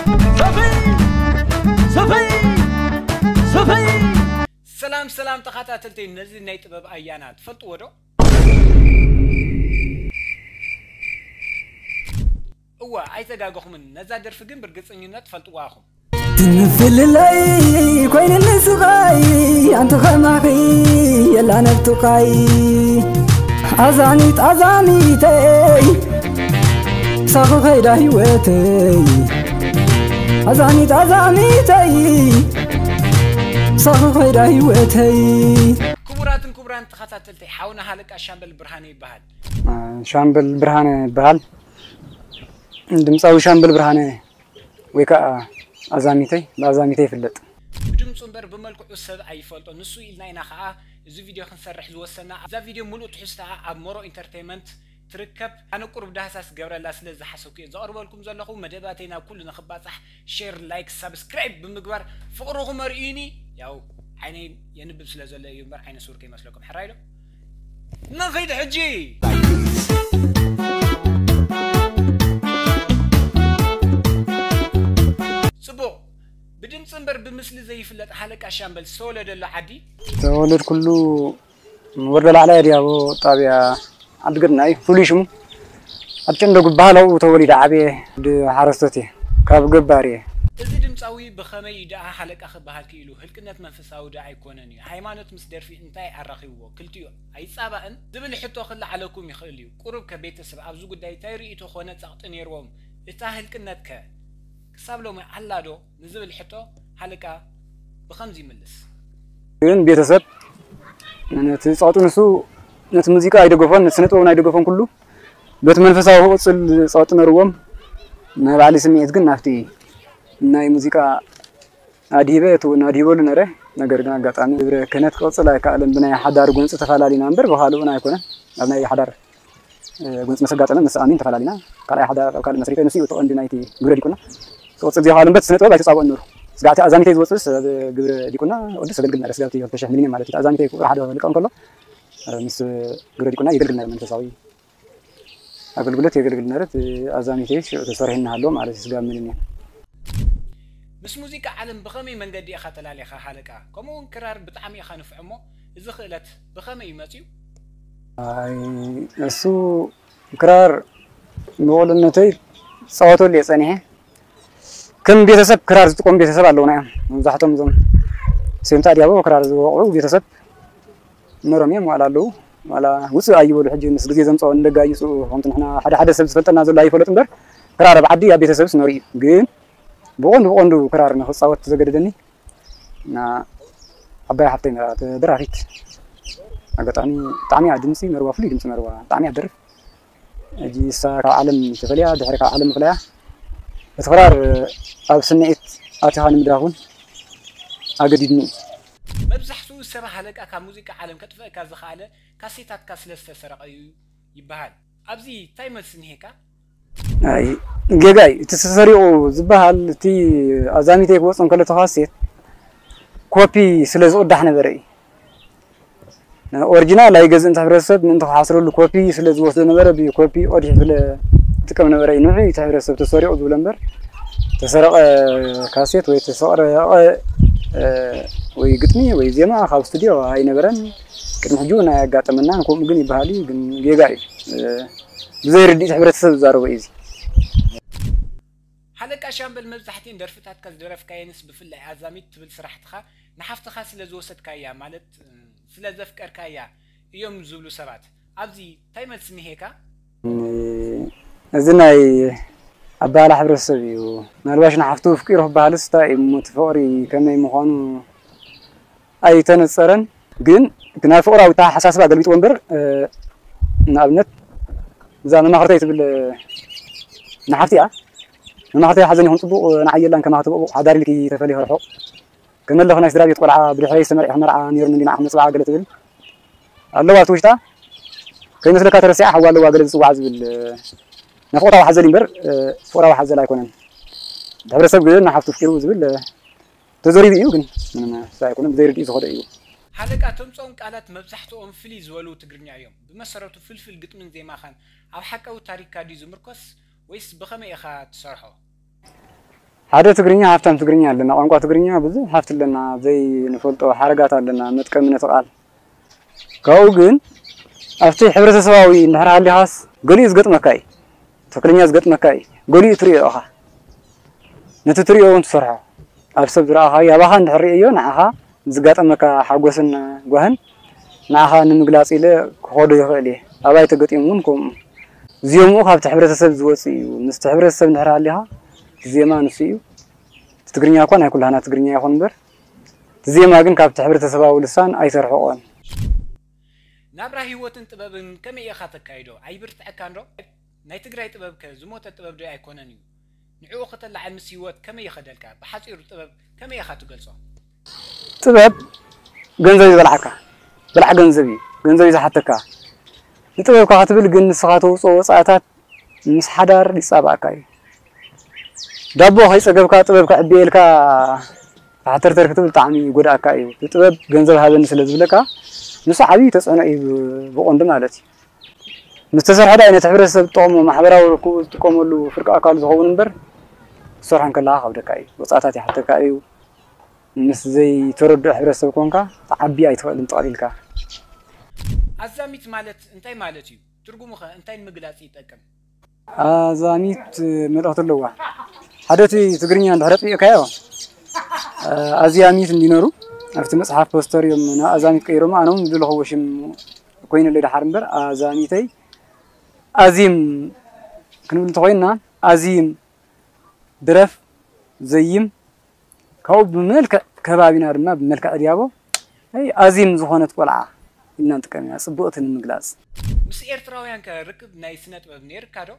ሰፈይ! ሰፈይ! ሰፈይ! ሰላም ሰላም ተኸታተልተይ ነዚ ናይ ጥበብ ኣያና ትፈልጥዎ ዶ? እወ ኣይተጋገኹምን፣ ነዛ ደርፊ ግን ብርግፀኝነት ትፈልጥዋ ኢኹም። ምፍልላይ ኮይንኒ ስቓይ ኣንቲ ኸማኺ የላ ነብትኻይ ኣዛኒት ኣዛኒተይ ሳኺ ኸይዳ ህይወተይ ኣዛኒት ኣዛኒተይ ሳኺ ኸይዳ ህይወተይ። ክቡራትን ክቡራን ተኸታተልተይ ሓውና ሃለቃ ሻምበል ብርሃነ ይበሃል። ሻምበል ብርሃነ ይበሃል። ድምፃዊ ሻምበል ብርሃነ ወይ ከዓ ኣዛሚተይ ብኣዛሚተይ ይፍለጥ። ብድምፁ እምበር ብመልክዑ ሰብ ኣይፈልጦ። ንሱ ኢልና ኢና ከዓ እዚ ቪድዮ ክንሰርሕ ዝወሰና። እዛ ቪድዮ ሙሉእ ትሕዝቶኣ ኣብ ሞሮ ኢንተርቴይመንት ትርከብ። ኣነ ቁሩብ ዳህሳስ ገብረላ ስለ ዝሓሰብኩ እየ ዘቕርበልኩም ዘለኹ። መደባተይ ናብ ኩሉ ንኽባፃሕ ሼር፣ ላይክ፣ ሳብስክራይብ ብምግባር ፍቕርኹም ኣርእዩኒ። ያው ዓይነይ የንብብ ስለ ዘሎ እዩ እምበር ዓይነ ስውር ከይመስለኩም። ሕራይ ዶ? ንኺድ ሕጂ። ጽቡቕ። ብድምጺ እምበር ብምስሊ ዘይፍለጥ ሃለቃ ሻምበል ዝተወለደሉ ዓዲ? ዝተወለድኩሉ ወርዶ ላዕላይ ኣድያቦ ጣብያ ዓዲ ገድና እዩ ፍሉይ ሽሙ። ኣብ ጨንደጉ በሃል ኣብኡ ተወሊደ ዓብየ። ወዲ ሓረስቶት እየ። ካብ ገባር እየ። እዚ ድምጻዊ ብኸመይ እዩ ደኣ ሃለቃ ክበሃል ክኢሉ? ህልቅነት መንፈሳዊ ደኣ ኣይኮነን እዩ? ሃይማኖት ምስ ደርፊ እንታይ ኣራኺብዎ? ክልቲኡ ኣይጻባእን? ዝብል ሕቶ ክለዓለኩም ይኽእል እዩ። ቁሩብ ከ ቤተሰብ ኣብዚ ጉዳይ እንታይ ርእይቶ ኮነ ጸቕጢ ነይርዎም? እታ ህልቅነት ከ ክሳብ ሎሚ ኣላ ዶ? ንዝብል ሕቶ ሃለቃ ብኸምዚ ይምልስ። ግን ቤተሰብ ነቲ ጸቕጡ ንሱ ነቲ ሙዚቃ ኣይደገፎን፣ ነቲ ስነ ጥበብ ኣይደገፎን ኩሉ በቲ መንፈሳዊ ክቕጽል ጸቕጢ ነርዎም። ናይ ባዕሊ ስምዒት ግን ናብቲ ናይ ሙዚቃ ኣድሂበ፣ እቲ እውን ኣድሂበሉ ነረ። ነገር ግን ኣጋጣሚ ግብረ ክህነት ክቕጽል ኣይከኣለን። ብናይ ሓዳር ጎንጺ ተፈላለዩና እምበር ብኻልእ እውን ኣይኮነን። ኣብ ናይ ሓዳር ጎንፂ ምስ ኣጋጠመ ምስ ኣሚን ተፈላሊና። ካልኣይ ሓዳር ኣብ ካልእ መስሪተ፣ ንሱ እዩ እቲ ቀንዲ ናይቲ ግብረ ዲቁና። ክቕፅል ዘይከኣለ እምበር ስነ ጥበብ ኣይተፃብኦን ነሩ። ስጋዕቲ ኣዛሚተይ ዝወፅእስ ኣብ ግብረ ዲቁና ቅዱስ ኣገልግል ነረ። ስጋብቲ ክልተ ሽሕ ሚሊዮን ማለት እዩ። ኣዛሚተይ ፍቅሪ ሓደ ልቀ እንከሎ ምስ ግብረ ዲቁና የገልግል ነረ። መንፈሳዊ ኣገልግሎት የገልግል ነረ። ኣዛሚተይ ሽዑ ተሰሪሑ እናሃለዎ ማለት እዩ። ስጋብ ሚሊዮን ምስ ሙዚቃ ዓለም ብኸመይ መንገዲ ኢኻ ተላሊኻ ሃለቃ? ከምኡ እውን ክራር ብጣዕሚ ኢኻ ንፍዕ እሞ እዚ ክእለት ብኸመይ እዩ መፂኡ? ኣይ፣ እሱ ክራር ብቑልዕነተይ ፃወተሉ እየ ፀኒሐ። ከም ቤተሰብ ክራር ዝጥቀሙ ቤተሰብ ኣለውና እዮም። መብዛሕቶም እዞም ሴንታ ዲያቦ ክራር ዝወቕዑ ቤተሰብ ነሮም እዮም። ዋላ ኣለዉ፣ ዋላ ውፅእ ኣይበሉ። ሕጂ ምስ ግዜ ዘምፅኦ እንደጋይፁ ከምቲ ንሕና ሓደ ሓደ ሰብ ዝፈልጠና ዘሎ ኣይፈለጡ እምበር ክራር ኣብ ዓዲ ኣብ ቤተሰብስ ነሩ እዩ። ግን ብቐንዱ ብቐንዱ ክራር ንክፃወት ዘገደደኒ እና ዓባይ ሓፍተይ ነራ፣ ደራፊት። ኣጋጣሚ ብጣዕሚ እያ ድምፂ ነርዋ፣ ፍሉይ ድምፂ ነርዋ፣ ብጣዕሚ እያ ትደርፍ። ሕጂ እሳ ካብ ዓለም ተፈልያ፣ ድሕሪ ካብ ዓለም ምፍለያ፣ እቲ ክራር ኣብ ስምዒት ኣቲኻ ንምድራፍ እውን ኣገዲድኒ እዩ። መብዛሕትኡ ሰብ ሃለቃ ካብ ሙዚቃ ዓለም ከጥፍአካ ዝኸኣለ ካሴታትካ ስለ ዝተሰረቐ እዩ ይበሃል። ኣብዚ እንታይ መልሲ እኒሄካ? ኣይ፣ ጌጋ እዩ። እቲ ተሰሪቑ ዝበሃል፣ እቲ ኣዛሚተይ ክወፅእ እንከሎ እቲ ካሴት ኮፒ ስለ ዝቕዳሕ ነበረ እዩ። ኦሪጂናል ኣይገዝእን እቲ ሕብረተሰብ ምእንቲ ክሓስረሉ ኮፒ ስለ ዝወስዶ ነበረ፣ ብኮፒ ቀዲሑ ስለ ዝጥቀም ነበረ እዩ። ንዑ እቲ ሕብረተሰብ ተሰሪቑ ዝብሎ እምበር፣ ተሰረቐ ካሴት ወይ ተሰረቐ፣ እ፣ ወይ ግጥሚ ወይ ዜማ ካብ ስቱድዮ ኣይነበረን። ቅድሚ ሕጂ እውን ኣያጋጠመናን፣ ከምኡ ግን ይበሃል እዩ፣ ግን ጌጋ እዩ። እ፣ ብዘይ ርድኢት ሕብረተሰብ ዝዛረቦ እዩ እዚ። ሃለቃ ሻምበል፣ መብዛሕትኤን ደርፍታትካ ዝደረፍካየንስ ብፍላይ ኣዛሚት ትብል ስራሕትኻ ንሓፍትኻ ስለ ዝወሰድካያ፣ ማለት፣ እ፣ ስለ ዘፍቀርካያ እዮም ዝብሉ ሰባት። ኣብዚ እንታይ መልሲ እኒሄካ? እዚ ናይ ኣባህላ ሕብረተሰብ እዩ። ምናልባሽ ንሓፍቱ ኣፍቂሩ ክበሃልስ እንታይ እዩ እሞ፣ እቲ ፍቕሪ ከመይ ምዃኑ ኣይተነጸረን። ግን ናብ ፍቕራዊ ኣተሓሳስባ ገልቢጥዎ እምበር፣ እ፣ ንኣብነት እዛ መማኽርተይ ትብል ንሓፍቲ እያ። መማኽርተይ ሓዘን ይኹን ጽቡቕ ንዓይ የላን ከማኽቲ ብቑቕ ሓዳር ኢልኪ ተፈልዩ ርሑቕ። ከመለኹ ናይ ስድራ ቤት ቆልዓ ብድሕረይ ዝተመርዐ መርዓ ነይሩኒ እንዲ ንዓኹም ነጽብዓ ገለ ትብል ኣለዋ ኣብቲ ውሽጣ። ከይመስለካ ተረሲዓ ሓዋ ኣለዋ ገለ ዝጽዋዓ ዝብል፣ እ፣ ናፍቖታዊ ሓዘል እዩ እምበር፣ እ፣ ፍቕራዊ ሓዘል ኣይኮነን። እቲ ሕብረተሰብ ግን ንሓፍቱ ኣፍቂሩ ዝብል፣ እ፣ ተዘሪቡ እዩ፣ ግን ምንም ኣይኮነን፣ ብዘይርድኢ ዝኸደ እዩ። ሃለቃ፣ ተምጽኦም ቃላት መብዛሕትኦም ፍልይ ዝበሉ ትግርኛ እዮም። ብመሰረቱ ፍልፍል ግጥምን ዜማኻን ኣብ ሓቃዊ ታሪኽካ ድዩ ዝምርኮስ ወይስ ብኸመይ ኢኻ ትሰርሖ? ሓደ ትግርኛ፣ ሃፍታም ትግርኛ ኣለና። ቋንቋ ትግርኛ ብዙሕ ሃፍቲ ኣለና፣ ዘይንፈልጦ ሓረጋት ኣለና፣ መጥቀሚ ነቲ ቃል። ካብኡ ግን ኣብቲ ሕብረተሰባዊ እንድሕር ሃሊኻስ ገሊኡ ዝገጥመካ እዩ። ትኽክለኛ ዝገጥመካ እዩ። ገሊኡ ትርእዮ ኢኻ። ነቲ ትርእዮ እውን ትሰርሖ። ኣብ ሰብ ዝረኣኻዮ፣ ኣባኻ እንድሕር ርእዮ፣ ንዓኻ ዝጋጠመካ ሓጎስን ጓህን ንዓኻ ንምግላጽ ኢለ ክኸዶ ይኽእል እየ። ኣባይ ተገጢሙ እውን ከምኡ። ዜምኡ ካብቲ ሕብረተሰብ ዝወጽእ እዩ። ምስቲ ሕብረተሰብ እንድሕር ሃሊኻ፣ ዜማ ንሱ እዩ። እቲ ትግርኛ እኳ ናይ ኩላህና ትግርኛ ይኹን እምበር፣ እቲ ዜማ ግን ካብቲ ሕብረተሰባዊ ልሳን ኣይተርሕቖን። ናብራ ህይወትን ጥበብን ከመይ ኢኻ ተካይዶ? ኣይብርትዐካን ዶ? ናይ ትግራይ ጥበብ ከ ዝሞተ ጥበብ ዶ ኣይኮነን እዩ? ንዕኡ ከተላዕል ምስ ህይወት ከመይ ይኸደልካ? ብሓጺሩ ጥበብ ከመይ ኢኻ ትገልጾ? ጥበብ ገንዘብ ይበልዓካ። በላዕ ገንዘብ እዩ። ገንዘብ እዩ ዝሓተካ። ንጥበብካ ክትብል ግን ንስኻ ተውፅኦ ወፃእታት ምስ ሓዳር ይፃባእካ እዩ። ዳቦ ከይፀገብካ ጥበብ ከዕብየልካ ታሕተርተር ክትብል ብጣዕሚ ይጎድኣካ እዩ። ብጥበብ ገንዘብ ሃበኒ ስለ ዝብለካ ንሱ ዓብዪ ተፅዕኖ እዩ ብ-፣ ብቐንዱ ማለት እዩ። ምስ ተሰርሐ ዳኣ ነቲ ሕብረተሰብ ዝጠቕሞ ማሕበራዊ ርክቡ ዝጥቀመሉ ፍርቂ ኣካሉ ዝኸውን እምበር ክትሰርሖ እንከለኻ ከብደካ እዩ። ወፃእታት ይሓተካ እዩ። ምስ ዘይተረድኦ ሕብረተሰብ ኮንካ ትዓቢ ኣይትኽእልን ጠቕሊልካ። ኣዛሚት ማለት እንታይ ማለት እዩ? ትርጉሙ ኸ እንታይ ንምግላጽ ይጠቅም? ኣዛሚት መልእኽቲ ኣለዋ። ሓደ እቲ ትግርኛ እንድሕር ኣጥቢቕካዮ፣ ኣዝያሚት እንዲነሩ ኣብቲ መጽሓፍ ፖስተር እዮም ንኣዛሚት ቀይሮሞ። ኣነ እውን ዝደለኽዎ ሽም ኮይነለይ ደሓር እምበር ኣዛሚተይ ኣዚም ክንብል እንተኾይንና ኣዚም ድረፍ ዘይም ካብኡ ብመልክዕ ከባቢና ድማ ብመልክዕ ዲያቦ ኣይ ኣዚም ዝኾነት ቆልዓ ኢልና ንጥቀም ኢና፣ ጽብቕቲ ንምግላጽ። ምስ ኤርትራውያን ከ ርክብ ናይ ስነ ጥበብ ነይርካ ዶ?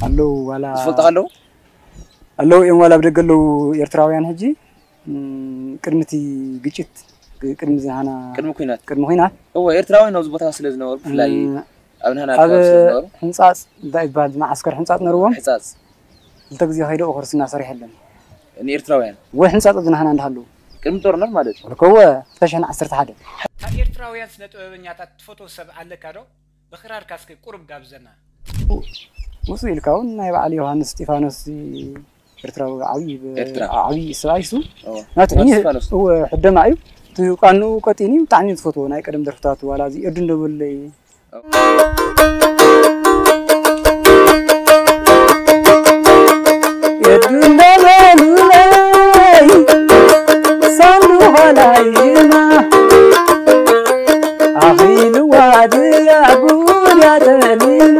ኣለዉ ዋላ ዝፈልጡኻ ኣለዉ? ኣለዉ እዮም፣ ዋላ ኣብ ደገ ኣለዉ ኤርትራውያን ሕጂ። እም፣ ቅድሚ እቲ ግጭት፣ ቅድሚ ዝሃና ቅድሚ ኲናት። ቅድሚ ኲናት። እወ፣ ኤርትራውያን ኣብዚ ቦታ ስለ ዝነበሩ፣ ብፍላይ እም፣ ኣብ ንሃና ኣብ ኣካባቢ ስለ ዝነበሩ። ሕንጻጽ እንታይ ይበሃል? መዓስከር ሕንጻጽ ነርዎም። ሕጻጽ። ክልተ ግዜ ከይደ ክርስትና ሰሪሐለን። ንኤርትራውያን? ወይ ሕንጻጽ ኣብዚ ንሃና እንዳሃለዉ። ቅድሚ ጦርነት ማለት እዩ? ወልከወ ክልተ ሽሕን ዓሰርተ ሓደ። ካብ ኤርትራውያን ስነ ጥበበኛታት ትፈትዎ ሰብ ኣለካ ዶ? ብኽራርካ እስከ ቁሩብ ጋብዘና። ውጹእ ኢልካ እውን ናይ በዓል ዮሃንስ እስጢፋኖስ ኤርትራዊ ዓብዪ ብ-፣ ኤርትራ። ዓብዪ ሰብኣይ እሱ። እወ። ናቱ ዮሃንስ እስጢፋኖስ። እወ፣ ሕደማ እዩ። እቲ ቃንኡ ቀጢን እዩ። ብጣዕሚ እዩ ዝፈትዎ ናይ ቀደም ደርፍታቱ፣ ዋላ እዚ ኤዱ እንደበለይ። ኤዱ እንደበሉለይ፣ ሳንዱ ኋላይና፣ ኣኺልዋ ድያ ጉድ እያ ጠሊማ።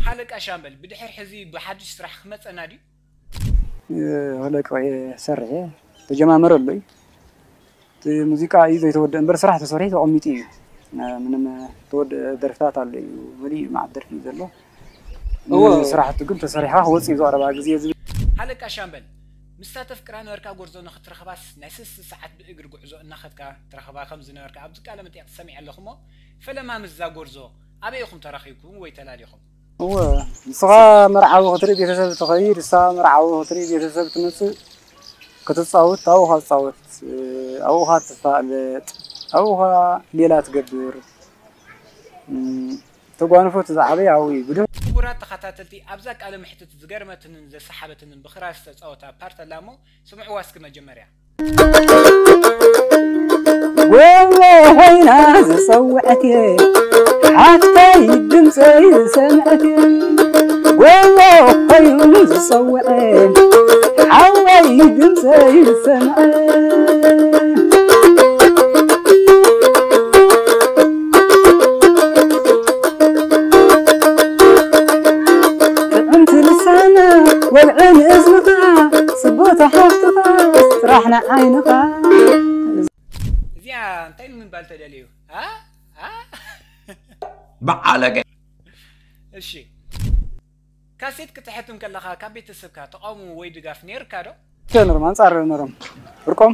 ሓለቃ ሻምበል፣ ብድሕር ሕዚ ብሓድሽ ስራሕ ክመጸና ድዩ? እ፣ ሓለቃ እየ፣ ሰርሕ እየ። ተጀማመረ ኣሎ እዩ። እቲ ሙዚቃ እዩ ዘይተወደአ እምበር ስራሕ ተሰሪሑ ተቐሚጡ እዩ። እ፣ ምንም ተወደአ ደርፍታት ኣሎ እዩ። መሊኡ መዓት ደርፊ እዩ ዘሎ። እወ። ስራሕቱ ግን ተሰሪሓ ክወጽእ እዩ ዝቐረባ ግዜ ዝብል። ሓለቃ ሻምበል፣ ምስታ ተፍቅራ ነበርካ ጎርዞ ንኽትረኽባስ ናይ ሰለስተ ሰዓት ብእግሪ ጉዕዞ እናኸድካ ትረኽባ ከም ዝነበርካ ኣብዚ ቃለ መጠይቕ ሰሚዐ ኣለኹ እሞ፣ ፈለማ ምስዛ ጎርዞ ኣበይ ኢኹም ተራኺብኩም ወይ ተላሊኹም? እወ፣ ንስኻ መርዓዊ ክትርኢ ቤተሰብ ትኸይድ፣ እሳ መርዓዊ ክትርኢ ቤተሰብ ትመጽእ፣ ክትጻወት ኣብኡ ኸዓ ትጻወት፣ ኣብኡ ኸዓ ትፋለጥ፣ ኣብኡ ኸዓ ሌላ ትገብር። እም፣ ተጓንፎ እቲ ዝዓበየ ኣብኡ እዩ። ብድሕ- ክቡራት ተኸታተልቲ፣ ኣብዛ ቃለ መሕትት ዝገርመትንን ዘሰሓበትንን ብኽራር ዝተጻወታ ፓርት ኣላ እሞ፣ ስምዕዋ እስኪ መጀመርያ። ጎቦ ኮይና ዝጸውዐት እየ፣ ሓፍተይ ድምፀይ ዝሰምዐት እየ። ጎቦ ኮይኑ ዝጸውዐ፣ ሓወይ ድምፀይ ዝሰምዐ። ጥዕምቲ ልሳና ወልዕን እዝንኻ፣ ጽቡቕቲ ሓፍትኻ፣ ስራሕ ንዓይንኻ። እዚኣ እንታይ ንምባል ተደልዩ? ኣ? ኣ? በዓለገ። እሺ። ካሴት ክትሕትም ከለኻ ካብ ቤተሰብካ ተቓውሞ ወይ ድጋፍ ነይርካ ዶ? ነሮም፣ ኣንጻር ነሮም። ፍርቆም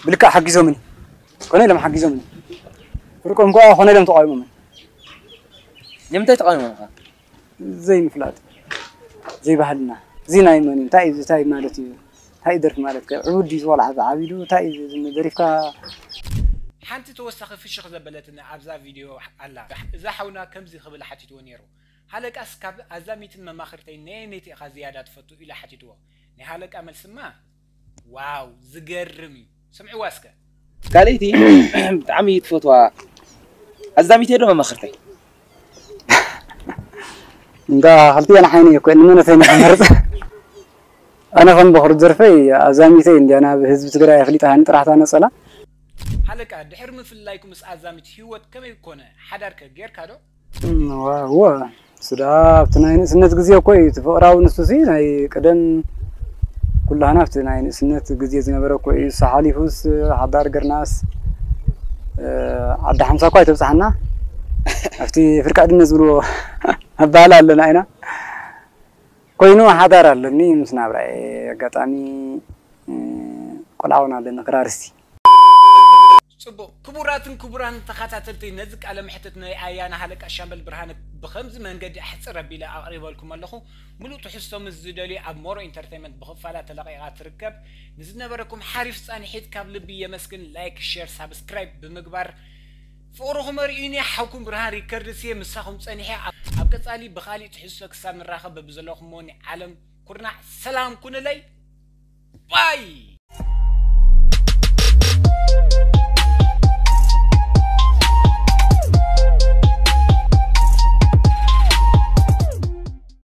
ብልክዕ ሓጊዞምኒ። ኮነ ኢሎም ሓጊዞምኒ። ፍርቆም ከኣ ኮነ ኢሎም ተቓዊሞምን። ንምንታይ ተቓዊሞምኻ? ዘይምፍላጥ። ዘይባህልና። እዚ ናይ መን እዩ? እንታይ እዩ? እንታይ ማለት እዩ? እንታይ እዩ ደርፊ ማለት ከ? ዕቡድ ድዩ ዝቖልዓ ዝዓብዩ? እንታይ እዩ ዝም ደሪፍካ? ሓንቲ ተወሳኺ ፍሽኽ ዘበለትኒ ኣብዛ ቪድዮ ኣላ። እዛ ሓውና ከምዚ ክብል ሓቲትዎ ነይሩ። ሃለቃስ ካብ ኣዛሚትን መማኽርተይን ነየነይቲ ኢኻ ዝያዳ ትፈቱ? ኢሉ ሓቲትዎ። ናይ ሃለቃ መልስማ ዋው ዝገርም እዩ። ስምዕዋ እስከ። ካልኣይቲ ብጣዕሚ ትፈትዋ ኣዛሚተይ ዶ መማኽርተይ? እንዳ ክልቲኣን ዓይነይ እኮ ንመነተይ ንመርፅ። ኣነ ከም በኹር ዘርፈይ ኣዛሚተይ እንዲያ ናብ ህዝቢ ትግራይ ኣፍሊጣ ንጥራሕታ ነፀላ። ሃለቃ ድሕሪ ምፍልላይኩም ምስ ኣዛሚት ህይወት ከመይ ኮነ? ሓዳርከ ጌርካ ዶ? እዋ እዋ፣ ስዳ ኣብቲ ናይ ንእስነት ግዜ እኮ እዩ እቲ ፍቕራዊ ንሱ ሲ ናይ ቀደም ኩላህና ኣብቲ ናይ ንእስነት ግዜ ዝነበረ እኮ እዩ። ንሱ ሓሊፉስ ሓዳር ገርናስ ዓዲ ሓምሳ እኳ ኣይተብፅሓና ኣብቲ ፍርቃ ድነት ዝብልዎ ኣባህላ ኣለና ኢና። ኮይኑ ሓዳር ኣለኒ ምስ ናብራይ ኣጋጣሚ ቆልዓ እውን ኣለኒ ክራርስቲ። ጽቡቕ። ክቡራትን ክቡራን ተኸታተልቲ፣ ነዚ ቃለ መሕትት ናይ ኣያና ሃለቃ ሻምበል ብርሃነ ብኸምዚ መንገዲ ኣሕጽር ኣቢለ ኣቕሪበልኩም ኣለኹ። ምሉእ ትሕዝቶ ምስ ዝደልዩ ኣብ ሞሮ ኢንተርቴይመንት ብኽፋላ ተለቒቓ ትርከብ። ንዝነበረኩም ሓሪፍ ጻንሒት ካብ ልቢ የመስግን። ላይክ፣ ሼር፣ ሳብስክራይብ ብምግባር ፍቕርኹም ኣርእዩኒ። ሓውኩም ብርሃን ሪከርድስ እየ። ምሳኹም ጸኒሐ ኣብ ቀጻሊ ብኻሊእ ትሕዝቶ ክሳብ ንራኸብ በብዘለኹሞ ናይ ዓለም ኩርናዕ ሰላም ኩኑለይ። ባይ።